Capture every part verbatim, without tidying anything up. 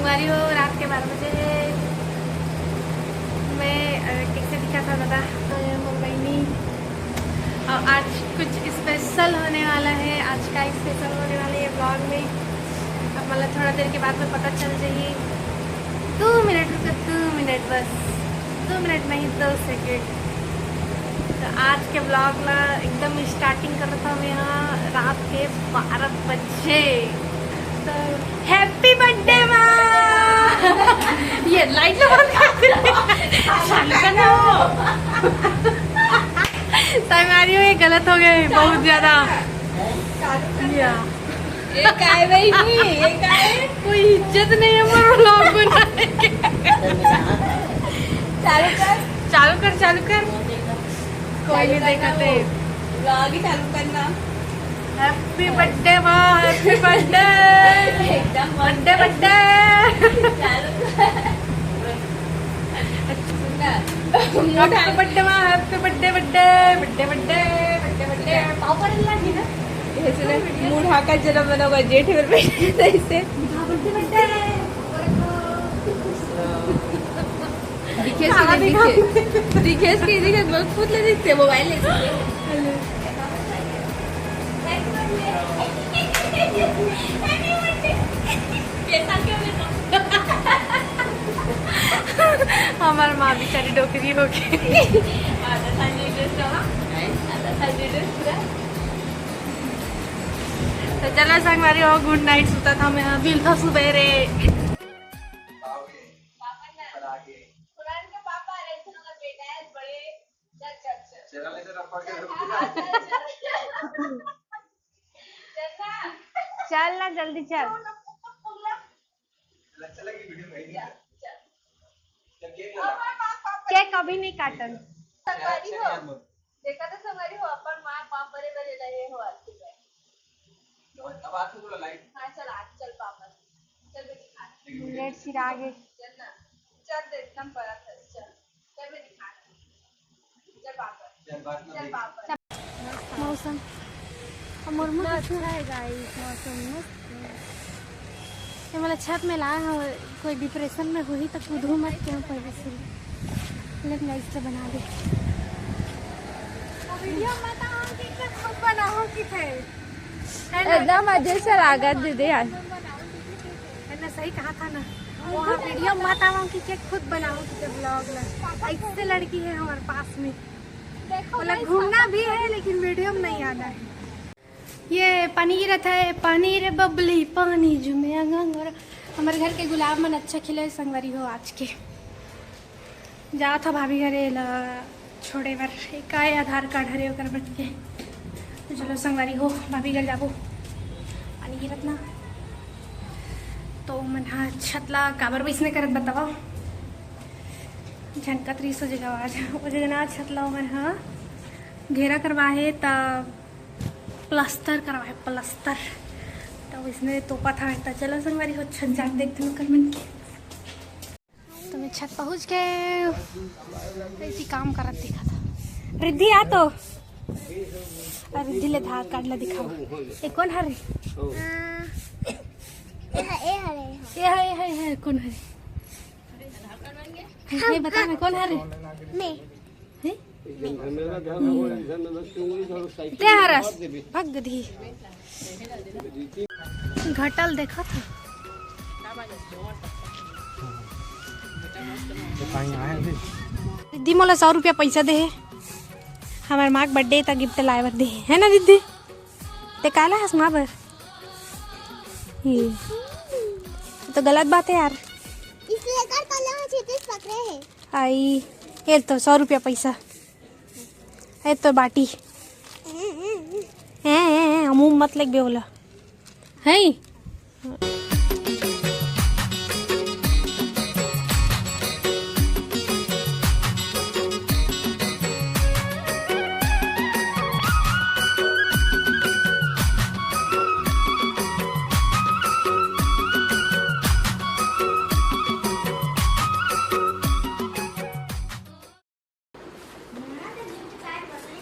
संगवारी हो, रात के बारह बजे हे। मैं, अ, कैसे दिखा था दादा? तो ये मोर बहिनी। और आज कुछ स्पेशल होने वाला है। आज का स्पेशल होने वाला है ये ब्लॉग में। अब मतलब थोड़ा देर के बाद में पता चल जाही। दो मिनट रुको, दो मिनट बस, दो मिनट नहीं, दो सेकंड। तो आज के ब्लॉग ला एकदम स्टार्टिंग करत हँव मैं ह रात के बारह बजे। तो हैप्पी बर्थडे माँ। ये लाइट ला बंद कर दे। चालू कर ना। संगवारी हो, ये गलत हो गए बहुत ज्यादा। या। ये काय बहिनी, ये काय? कोई इज्जत नहीं है हमारे ब्लॉग बनाने के। चालू कर। चालू कर, चालू कर। कोई नहीं देखा थे। ब्लॉग ही चालू करना। हैप्पी बर्थडे माँ, हैप्पी बर्थडे। एकदम बर्थडे, बर्थडे। चालू कर। सुन ना। हैप्पी बर्थडे माँ, happy birthday, birthday, birthday, birthday, birthday, birthday. पाव पड़ने लगी ना। ऐसे ना, मुंह ढाका जन्म बना होगा, जेठ में बैठे थे इसे। हाँ, बर्थडे, बर्थडे। दिखेश के, दिखेश, दिखेश के, दिखेश बहुत फुतले दिखते, मोबाइल ले सकते। हमार माँ बेचारी डोकरी हो गई। तो चला संगवारी हो, गुड नाइट, सुता था मैं, मिलता सुबेरे। चल ना, जल्दी चल। केक अभी नहीं काटन। देखा तो संगवारी हो, अपन माँ बाप बड़े बड़े रहे हो आज के बाद। हाँ, चल, आज चल पापा। चल बेटी, खा। लेट सिरा गे। चल ना, चल दे, एकदम बड़ा था, चल। चल बेटी, खा। चल पापा। चल पापा। मौसम, अब मोर मुंह कितना अच्छा है गाइस, मौसम मस्त है। ये वाला छत में लाए हो, कोई डिप्रेशन में होही तो कूदू मत, क्यों पहले से लेकिन गाइस तो बना दे। वीडियो मत आऊं कि कुछ बनाऊं कि थे। एकदम अजय सर आगत दे दे यार। मैंने सही कहा था ना, वो वीडियो मत आऊं कि के खुद बनाऊं कि के ब्लॉग ला। ऐसे लड़की है हमारे पास में। बोला घूमना भी है लेकिन वीडियो में नहीं आना है। ये पानी गिरत हे, पानी रे बबली, पानी जुमे अंग अंग। और हमारे घर के गुलाब मन अच्छा खिले संगवारी हो आज के। जात हँव भाभी घरे ला छोड़े बर, एक आए आधार कार्ड हरे ओकर बन के। तो चलो संगवारी हो, भाभी घर जाबो। पानी गिरत ना। तो मन हा छत ला काबर वइसने करत बतावा। झनकत रहिस ओ जगह आवाज, ओ जगह ना छत ला ओमन हा घेरा करवाहे त प्लास्टर करवाए, प्लास्टर। तो इसने तोपत हवे। तो चलो संगवारी हो, छत जाके देखते हैं कर मन के। तो मैं छत पहुंच गए। ऐसी काम करत दिखा था। रिद्धि आ तो। अरे रिद्धि ले आधार कार्ड ला दिखाओ। ये कौन हरे? ए हरे, ए हरे। ये है, ये है, ये है, कौन हरे? ये बता ना कौन हरे? मैं। हैं? ते हरस, भग दी। घटल देखा था। रिद्धि मोला सौ रुपया पैसा दे हे, हमार माँ के बर्थडे त गिफ्ट लाए बर दे हे, है ना रिद्धि? ते काला हस माँ बर? ये तो गलत बात है यार। इसलिए कर पल्ला में छिटिस पकड़े है। आई, ये तो सौ रुपया पैसा। ये तो बाटी। हैं, हैं, हैं, मुंह मत लग बे ओला। हैं?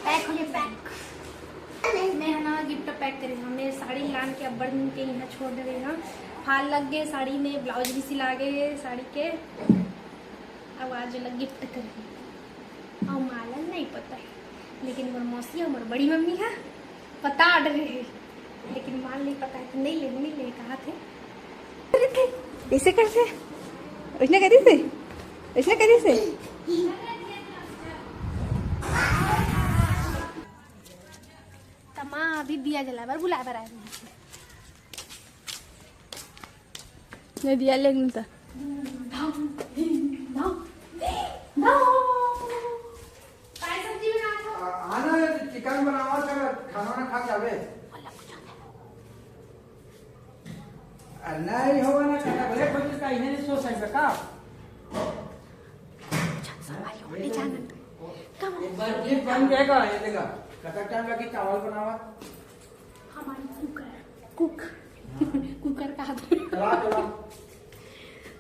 पैक होगे, पैक। मैं ह ना गिफ्ट पैक करे हँव। मैं साड़ी लान के अब्बड़ दिन के यहाँ छोड़ दे रही हूँ। हाल लग गए साड़ी में, ब्लाउज भी सिला गए साड़ी के। अब आज लग गिफ्ट कर, अउ माला नहीं पता है, लेकिन मोर मौसी अउ मोर बड़ी मम्मी हा पता रहे है, लेकिन माल नहीं पता है तो नहीं ले, नहीं ले कहा थे। अइसे कर से, अइसने करी से, अइसने करी से। त माँ अभी दिया जला बर बुलाए बर आए रहिस। नहीं दिया लेकिन त। काय सब्जी बनात हो? आ, आना, चिकन बनावा था, खाना ना खा के आवे। आ, नहीं होगा ना, कहता, भले खोज का इन्हें नहीं सोच सकता का? अच्छा, सवारी होने जाना। कब? एक बार ये बन जाएगा, ये देखा। कतक टाइम लगी चावल बनावा? हमारी कुकर, कुक, कुकर का हाथ। चला, चला।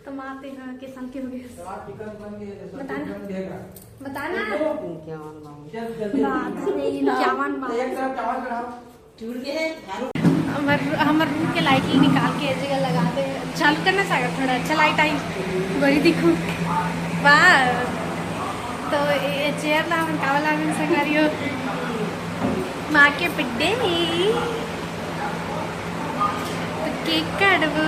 तो माँ ते हाँ के शांति हो गई। चला, चिकन बन गए, सब बताना। चिकन देगा। बताना। क्या वन मांग? जल्दी, जल्दी। बात नहीं, क्या वन मांग? एक तरफ चावल चढ़ाओ। हमर, हमर रूम के लाइट ही निकाल के ए जगह लगा दे। चालू करना सागर, थोड़ा अच्छा लाइट आई, गोरी दिखू। वाह, तो ये चेयर ला हमन कावल आवन संगवारी हो। माँ के बर्थडे तो केक काटबो।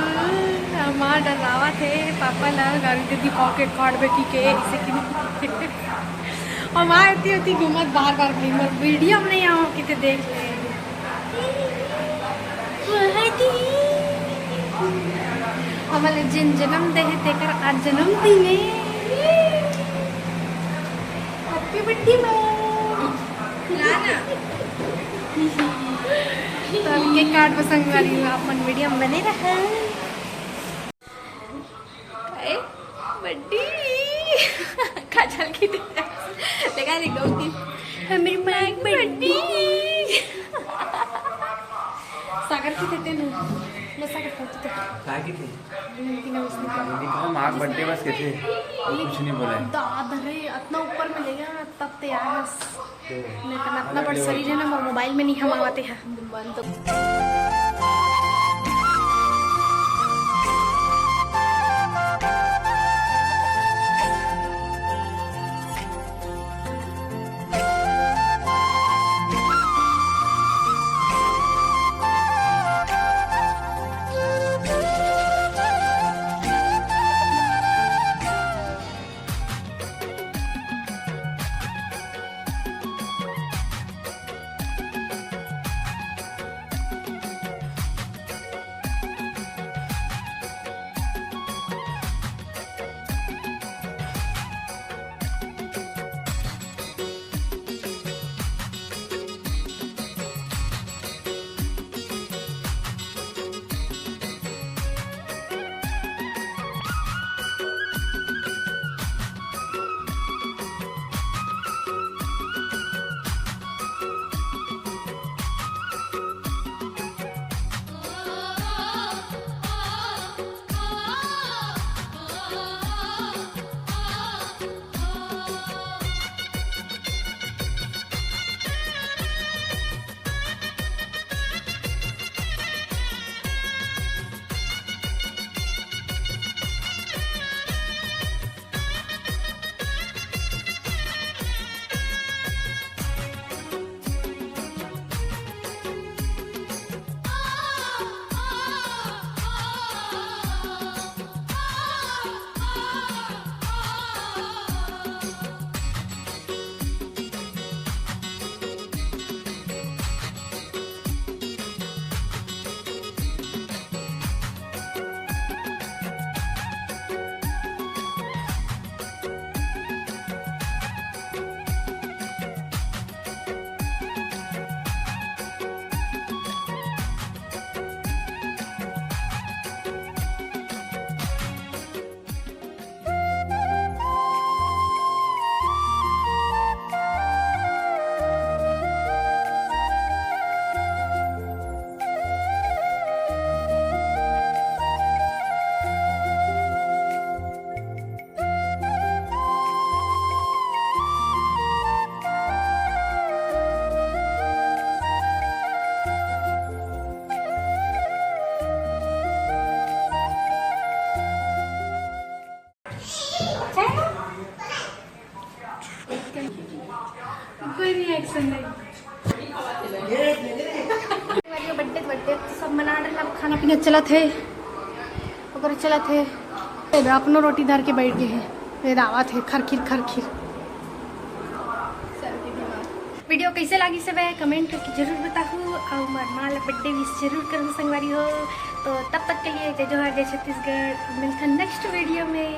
माँ डरावा थे पापा ला, गाड़ी दे दी पॉकेट काट बेटी के, ऐसे कि और माँ इतनी होती घूमत बार बार भाई, मोर वीडियो में नहीं आओ किते देख ले। हमन ल जेन जन्म दे हे, तेकर आज जन्मदिन हे। Happy birthday, माँ। खिला ना। तो केक काट पसंद वाली, आप मन वीडियो में बने रहा। काय बड्डी। काजल की देखा नहीं गौती। मेरी माँ की बड्डी। सागर की देते ना। मैं सागर की देते। काय की थी? कि ना उसने कहा। दीदी कहा, माँ बर्थडे बस के थे। कुछ नहीं बोला है। दाद रे, इतना ऊपर में ले गया, तब तैयार है। नहीं तो इतना बड़ शरीर है ना, मोर मोबाइल में नहीं हम आवते हैं। कोई रिएक्शन नहीं। बर्थडे बर्थडे सब मना रहे, अब खाना पीना चलत हे, ओकर चलत हे। ए, अपनो रोटी धर के बैठ गए हे, ये दावत हे खरखिर खरखिर। वीडियो कैसे लागिस हवय, कमेंट करके जरूर बताहू, अउ मोर माँ ला बर्थडे विश जरूर करू संगवारी हो। तो तब तक के लिए जय जोहार, जय छत्तीसगढ़, मिलथन नेक्स्ट वीडियो में।